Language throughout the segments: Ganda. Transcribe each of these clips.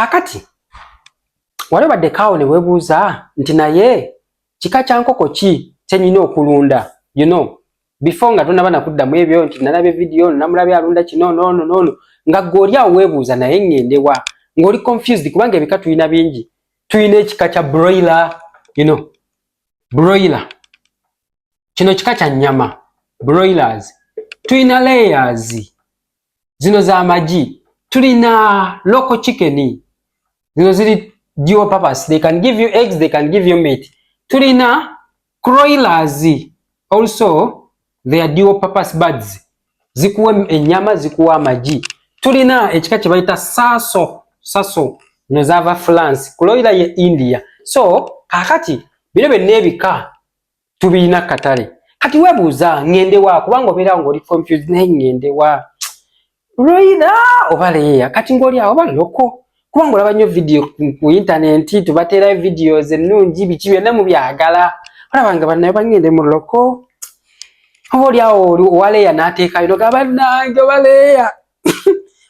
Kakati wali obaddeko ne weebuuza nti, naye kika kya nkoko ki kyenyina okulunda? Before nga tonaba nakuddamu ebyo nti nalabye video, namulabye alunda kino, noono noono, nga gwe oli awo weebuuza, naye ŋŋendewa, ng'oli confused, kubanga ebika tulina bingi. Tulina ekika kya broiler, broiler kino kika kya nnyama, broilers. Tulina layers, zino z'amagi. Tulina local chicken, zino ziri dual purpose, they can give you eggs, they can give you meat. Tulina croilers, also they are dual purpose birds, zikuwa ennyama, zikuwa amagi. Tulina ekika kye bayita Sasso. Sasso zino zava France, Kuroiler ye India. So kakati bino byonna ebika tubirina katale. Kati weebuuza, ŋŋendewa? Kubanga obeerawo ng'oli confused, naye ŋŋendewa, broiler oba layer? Kati ng'oli awo, oba local, kubanga olaba nnyo video ku internet, tubateerayo videos ennungi, biki byonna mubyagala, olaba nga bannayo baŋŋende mu local, oba oli awo owa layer n'ateekayo, nogamba, bannange, oba layer,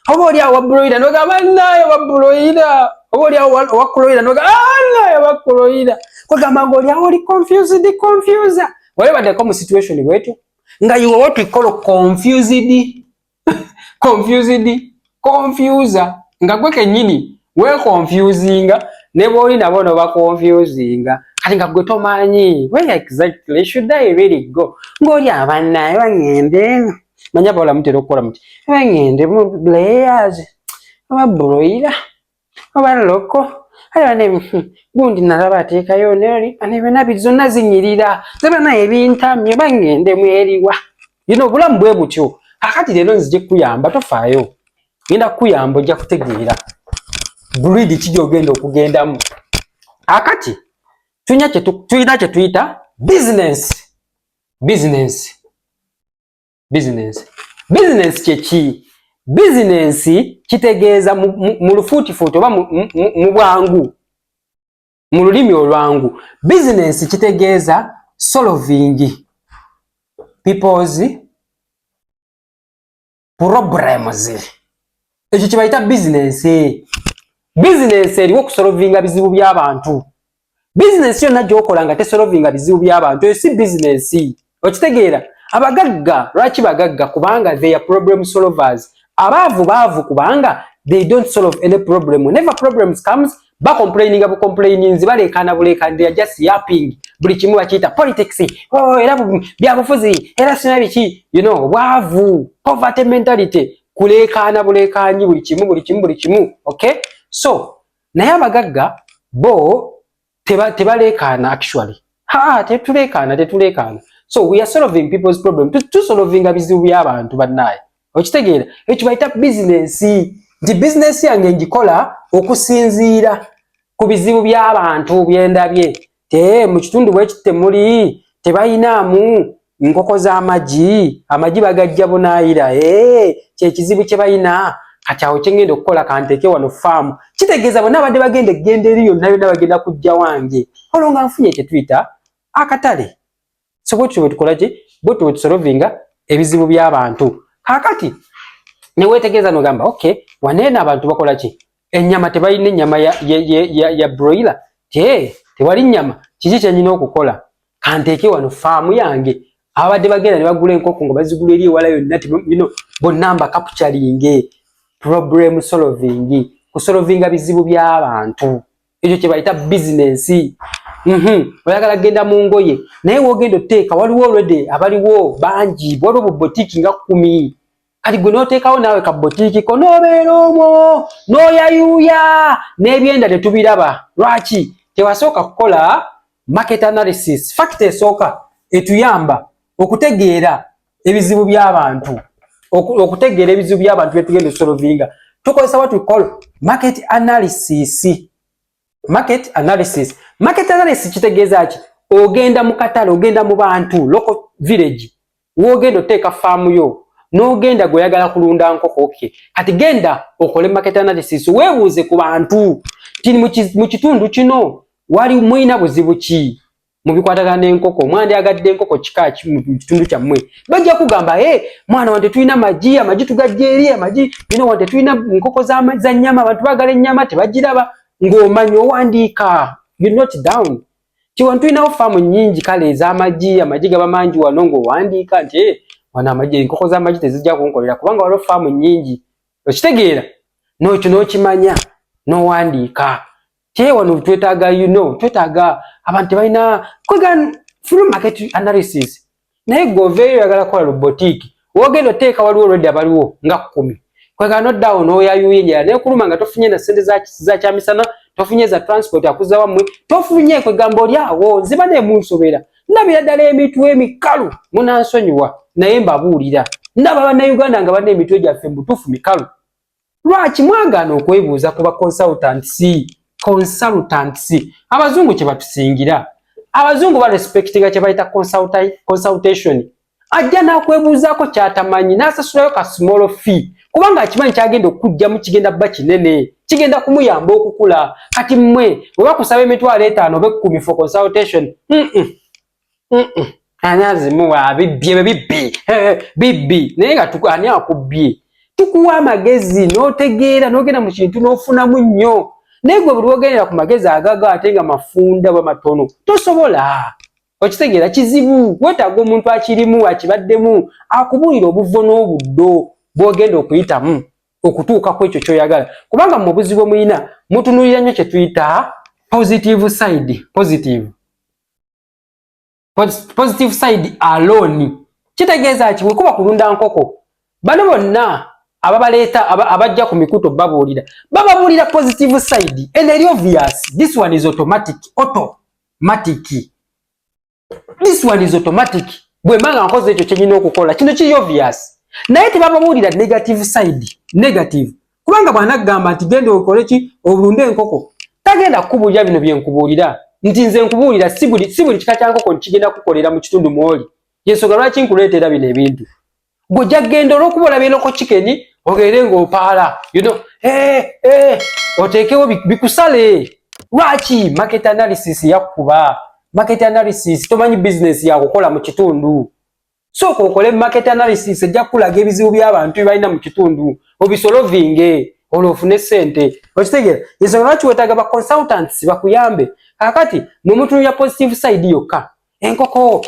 oba oli awo wa broiler, nogamba, bannaye, oba broiler, oba oli awo owa kuroiler, nogamba, bannaye, oba kuroiler. Kwegamba ng'oli awo oli confused, confuser. Wali obaddeko mu situation bwetyo, nga you are what we call confused, confused confuser, nga gwe kennyini weconfusinga, ne bw'oli nabo nobaconfusinga? Kati nga gwe tomanyi where exactly should I really go, ng'oli abannaye, baŋŋende eno, manya abawala mutera okukola muti, baŋŋende mu layers oba broiler oba local? Ale bane gundi nalaba ateekayo neri ane, byonna zonna zinyirira zebana ebintamye, baŋŋende mweriwa? Obulamu bwe butyo. Kakati leero nzije kukuyamba, tofaayo, ngenda kukuyamba, ojja kutegeera breed ki gy'ogenda okugendamu. Akati tulina kye tuyita business. Business, business, business kyeki? Business kitegeeza mu lufuutifuuti oba mu bwangu, mu lulimi olwangu, business kitegeeza solving people's problems. Ekyo kye bayita business. Business eriwo okusolvinga bizibu by'abantu. Bizinesi yonna gy'okola nga tesolvinga bizibu by'abantu, eyo si bizinesi. Okitegeera? Abagagga lwaki bagagga? Kubanga they are problem solvers. Abaavu baavu kubanga they don't solve any problem. Whenever problems comes, bacomplaininga bucomplaininzi, baleekaana buleekaani, they are just yapping, buli kimu bakiyita politics. Oh, era byabufuzi, era sina biki, bwavu, poverty mentality, kuleekaana buleekaanyi, buli kimu, buli kimu, buli kimu. Okay, so naye abagagga bo tebaleekaana actually. Ha, tetuleekaana, tetuleekaana. So we are solving people's problem. Tusolvinga bizibu by'abantu, bannaaye. Okitegeera? Ekyo bayita bizinensi, nti bizinensi yange ngikola okusinziira ku bizibu by'abantu byendabye te mu kitundu bwekiti temuli, tebayinaamu nkoko z'amagi, amagi bagajja bunaayira, kyekizibu kye bayina. Kati awo kyengenda okukola, kanteeke wano faamu. Kitegeeza bonna abadde bagenda eggenda eri yonna yonna bagenda kujja wange, olwo nga nfunye kyetuyita akatale. So bwetutyo bwe tukola ki? Bwetutyo bwe tusolvinga ebizibu by'abantu. Kaakati neweetegeeza nogamba, okay, waneeno abantu bakola ki? Ennyama tebalina, ennyama ya broiler te tewali nnyama. Kiki kyenyina okukola? Kanteeke wano faamu yange, abadde bagenda ne bagula enkoko nga bazigula eri ewala yonna, bonna mbacapturinge. Problem solving, kusolvinga bizibu by'abantu, ekyo kye bayita bizinensi. Oyagala genda mu ngoye, naye wogenda oteeka waliwo already abaliwo bangi, waliwo bubotiki nga 10. Kati gwe n'oteekawo naawe kabotiki ko, n'obeera omwo n'oyayuuya n'ebyenda tetubiraba. Lwaki tewasooka kukola market analysis? Factor esooka etuyamba okutegeera ebizibu by'abantu, okutegeera ebizibu by'abantu byetugenda osolvinga, tukozesa what we call market analysis. Market analysis, market analysis kitegeeza ki? Ogenda mu katale, ogenda mu bantu, local village wogenda oteeka faamu yo, n'ogenda gweoyagala kulunda nkoko. Okay, kati genda okole market analysis, weebuuze ku bantu ti mu kitundu kino wali mulina buzibu ki? Mu bikwatagana n'enkoko, mwandyagadde enkoko kika ki mu kitundu kyammwe? Bajja kugamba, "E mwana wante, tulina magi, amagi tugajja eri amagi ino wante, tulina nkoko za nnyama, abantu baagala ennyama tebagiraba." Ng'omanya owandiika, you note down ti wano tulinawo faamu nnyingi kale ez'amagi, amagi gaba mangi wano. Ng'owandiika nti, "Eh, wano amagi, enkoko z'amagi tezijja kunkolera kubanga waliwo faamu nnyingi." Okitegeera? Nokyo n'okimanya n'owandiika kye wano twetaaga, twetaaga abantu tebalina kwega through market analysis. Naye gwe oveeyo oyagala kukola boutique, wogenda oteeka waliwo already abaliwo nga 10. Kwegala noddawo n'oyayuya enjala nekuluma nga tofunye na ssente za kyamisana, tofunye za transport akuza wammwe, tofunye. Kwegamba oli awo nziba nemunsobera. Ndabira ddala emitwe emikalu, munansonyiwa naye mbabuulira, ndaba Bannayuganda nga banna emitwe gyaffe mubutuufu mikalu. Lwaki mwagaana okwebuuza ku ba consultants? Consultants abazungu kye batusingira, abazungu barespectinga kye bayita consultation. Ajja n'akwebuuzaako kyatamanyi n'asasulayo ka small fee kubanga akimanyi kyagenda okujjamu kigenda bba kinene, kigenda kumuyamba okukula. Kati mmwe bwe bakusaba 50,000 oba 10,000 for consultation, Ani azimuwa? Bibbye bwe bibbi bibbi. Naye nga ani akubbye? Tukuwa amagezi n'otegeera n'ogenda mu kintu n'ofunamu nnyo. Naye gwe buli wogendera ku magezi agaga ate nga mafunda bwe matono, tosobola. Okitegeera? Kizibu, weetaaga omuntu akirimu, akibaddemu, akubuulira obuvo n'obuddo bw'ogenda okuyitamu okutuuka ku ekyo ky'oyagala. Kubanga mu buzibu muyina mutunuulira nnyo kye tuyita positive side, positive side alone. Kitegeeza ki? Bwekuba kulunda nkoko, bano bonna ababaleeta abajja ku mikutu babuulira, bababuulira positive side and eri obvious. This one is automatic, automatic, this one is automatic. Bwe mba nga nkoze ekyo kyenyina okukola, kino kiri obvious. Naye tebababuulira negative side, negative. Kubanga bw'anagamba nti genda okole ki, olunde enkoko, tagenda kukubuulira bino byenkubuulira nti nze nkubuulira si buli kika kya nkoko nti kigenda kukolera mu kitundu mwoli. Yensonga lwaki nkuleetera bino ebintu. Gwe genda olw'okuba olabye local chicken, ogende ng'opaala, hey, hey, oteekewo bikusale. Lwaki? Market analysis yakkuba. Market analysis, tomanyi business yakukola mu kitundu. Sooka okole market analysis, ejja kukulaga ebizibu by'abantu bye balina mu kitundu, obisolvinge, olwo ofune ssente. Okitegeera? Ensonga lwaki weetaaga ba consultants bakuyambe. Kakati mwe mutunulira positive side yokka. Enkoko,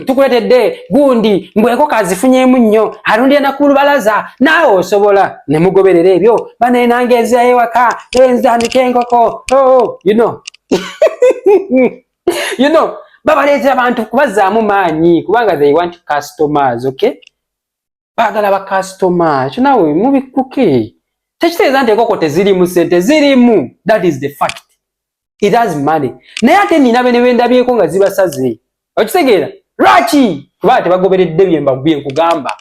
tukuletedde gundi mbwe enkoko azifunyeemu nnyo, alundira na ku lubalaza, naawe osobola ne mugoberera ebyo. Banaye nange enzirayo ewaka enzandika enkoko. Oh, babaleetera abantu kubazzaamu maanyi kubanga they want customers, okay? Baagala ba customer. Ekyo naawe mubikkuke. Tekitegeeza nti enkoko tezirimu sente, zirimu. That is the fact, it has money. Naye ate nina bene bendabyeko nga zibasaze. Okitegeera? Lwaki? Kubanga tebagoberedde byenkugamba.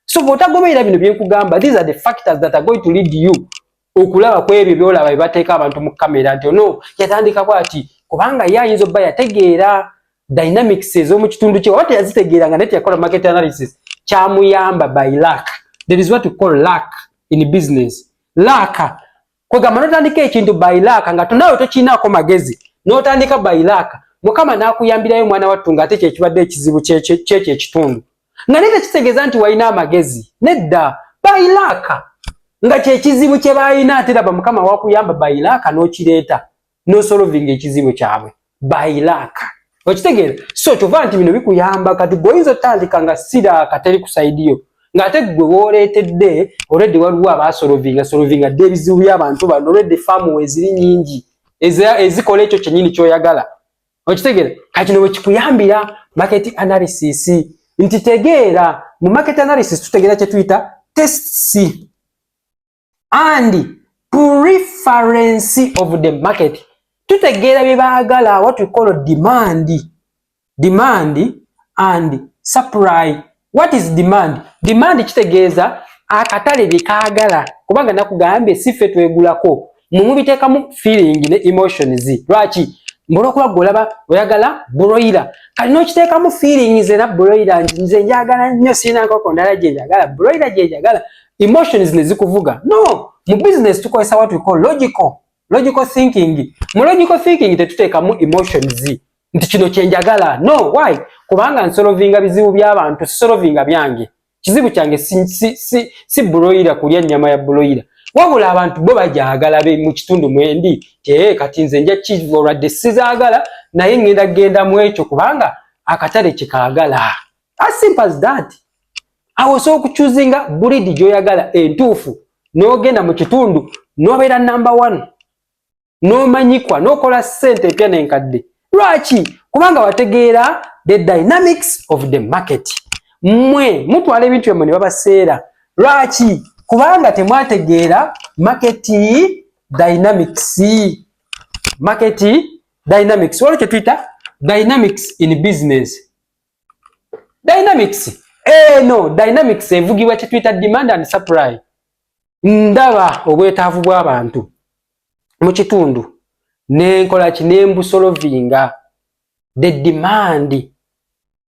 So bw'otagoberera bino byenkugamba, these are the factors that are going to lead you okulaba ku ebyo byolaba byebateeka abantu mu kamera nti ono yatandika bwati, kubanga ye ayinza obba yategeera dynamics ez'omu kitundu kye oba teyazitegeera nga naye teyakola market analysis. Kyamuyamba by luck. There is what we call luck in business. Luck kwegamba notandika ekintu by luck nga tonawe tokiinaako magezi, n'otandika by luck, Mukama n'akuyambirayo mwana wattu ng'ate kyekibadde ekizibu kyekyo ekitundu, nga naye tekitegeeza nti walina amagezi. Nedda, by luck nga kyekizibu kye balina, ate raba Mukama wakuyamba by luck n'okireeta n'osolvinga ekizibu kyabwe by luck. Okitegeera? So kyova nti bino bikuyamba. Kati gweoyinza otandika nga si luck, teri ku side yo, ng'ate gwe wooleetedde already waliwo abasolvinga solvinga dde ebizibu by'abantu bano already. Faamu weziri nyingi ezikola ekyo kyennyini ky'oyagala. Okitegeera? Kati kino bwe kikuyambira market analysis nti tegeera, mu market analysis tutegeera kye tuyita tastes and preference of the market. Tutegeera bye baagala, what we call demand, demand and supply. What is demand? Demand kitegeeza akatale bye kaagala, kubanga nakugambye si ffe twegulako, mwe mubiteekamu feeling ne emotions. Lwaki? Olwokuba gwe olaba oyagala broiler, kati n'okiteekamu feelings era broiler nze njagala nnyo, sirina nkoko ndala gye njagala, broiler gye njagala. Emotions ne zikuvuga. No, mu business tukozesa what we call logical thinking. Mu logical thinking tetuteekamu emotions. Nti kino kyenjagala. No, why? Kubanga nsolvinga bizibu by'abantu, sisolvinga byange. Kizibu kyange si broiler, kulya nnyama ya broiler, wabula abantu bo bajagala be mu kitundu mwendi. Te kati nze nja olwadde sizaagala, naye ngenda genda mu ekyo kubanga akatale kikaagala. As simple as that. Awo osobola okuchoosinga breed gy'oyagala entuufu, n'ogenda mu kitundu n'obeera number one, n'omanyikwa, n'okola ssente empya n'enkadde. Lwaki? Kubanga wategeera the dynamics of the market. Mmwe mutwala ebintu byammwe ne babaseera. Lwaki? Kubanga temwategeera market dynamics. Market dynamics, waliwo kye tuyita dynamics in business. Dynamics eno, dynamics evugibwa kye tuyita demand and supply. Ndaba obwetaavu bw'abantu mu kitundu, nenkola ki? Nembusolvinga, the demand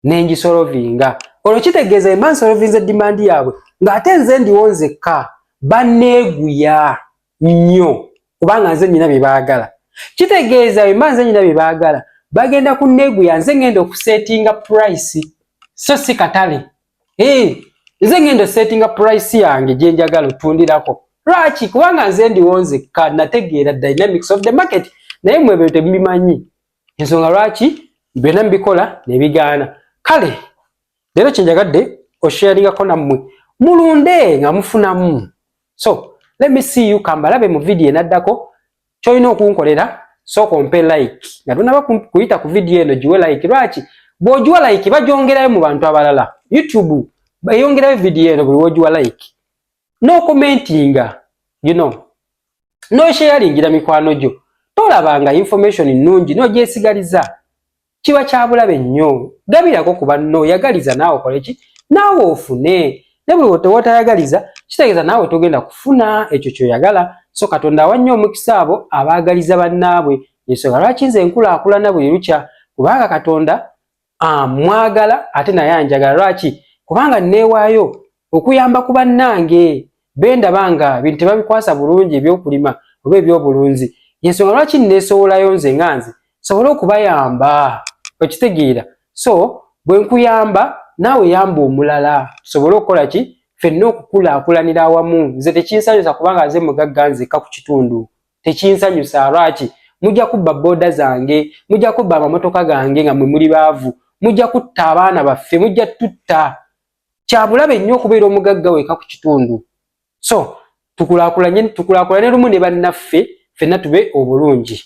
nengisolvinga. Olwo kitegeeza emba nsolvinze demand yaabwe, ng'ate nze ndiwo nzekka, banneeguya nnyo kubanga nze nyina bye baagala. Kitegeeza emba nze nyina bye baagala, bagenda kunneeguya. Nze ngenda okusettinga price, so si katale. Hey, nze ngenda osettinga price yange gye njagala otundirako. Lwaki? Kubanga nze ndiwo nzekka, nategeera dynamics of the market. Naye mwe ebyo temubimanyi, ensonga lwaki byonna mubikola nebigaana. Kale leero kyenjagadde osharingako nammwe, mulunde nga mufunamu. So let me see you, kambalabe mu vidiyo enaddako. Kyolina okunkolera, sooka ompe like nga tonaba kuyita ku vidiyo eno. Giwe like. Lwaki? Bw'ogiwa like, bagyongerayo mu bantu abalala. YouTube eyongerayo vidiyo eno buli wogiwa like, n'ocommentinga, n'osharingira mikwano gyo. Tolabanga information nnungi n'ogyesigaliza, kiba kya bulabe nnyo. Gabirako ku banno, oyagaliza naawe okole ki? Naawe ofune. Ne buli wotayagaliza, kitegeeza naawe togenda kufuna ekyo kyoyagala. So Katonda awa nnyo omukisa abo abaagaliza bannaabwe. Ensonga lwaki nze nkulaakulana buli lukya, kubanga Katonda amwagala ate naye anjagala. Lwaki? Kubanga neewaayo okuyamba ku bannange bendaba nga bintu tebabikwasa bulungi, ebyokulima oba ebyobulunzi. Ensonga lwaki neesowolayo nze nga nze sobole okubayamba. Okitegeera? So bwe nkuyamba, naawe yamba omulala, tusobole okukola ki? Ffenna okukulaakulanira awamu. Nze tekinsanyusa kubanga nze mugagga nzekka ku kitundu, tekinsanyusa. Lwaki? Mujja kubba booda zange, mujja kubba amamotoka gange nga mwe muli baavu, mujja kutta abaana baffe, mujja tutta. Kyabulabe nnyo okubeera omugagga weka ku kitundu. So tukulaakulane, tukulaakulane lumu ne bannaffe, ffenna tube obulungi.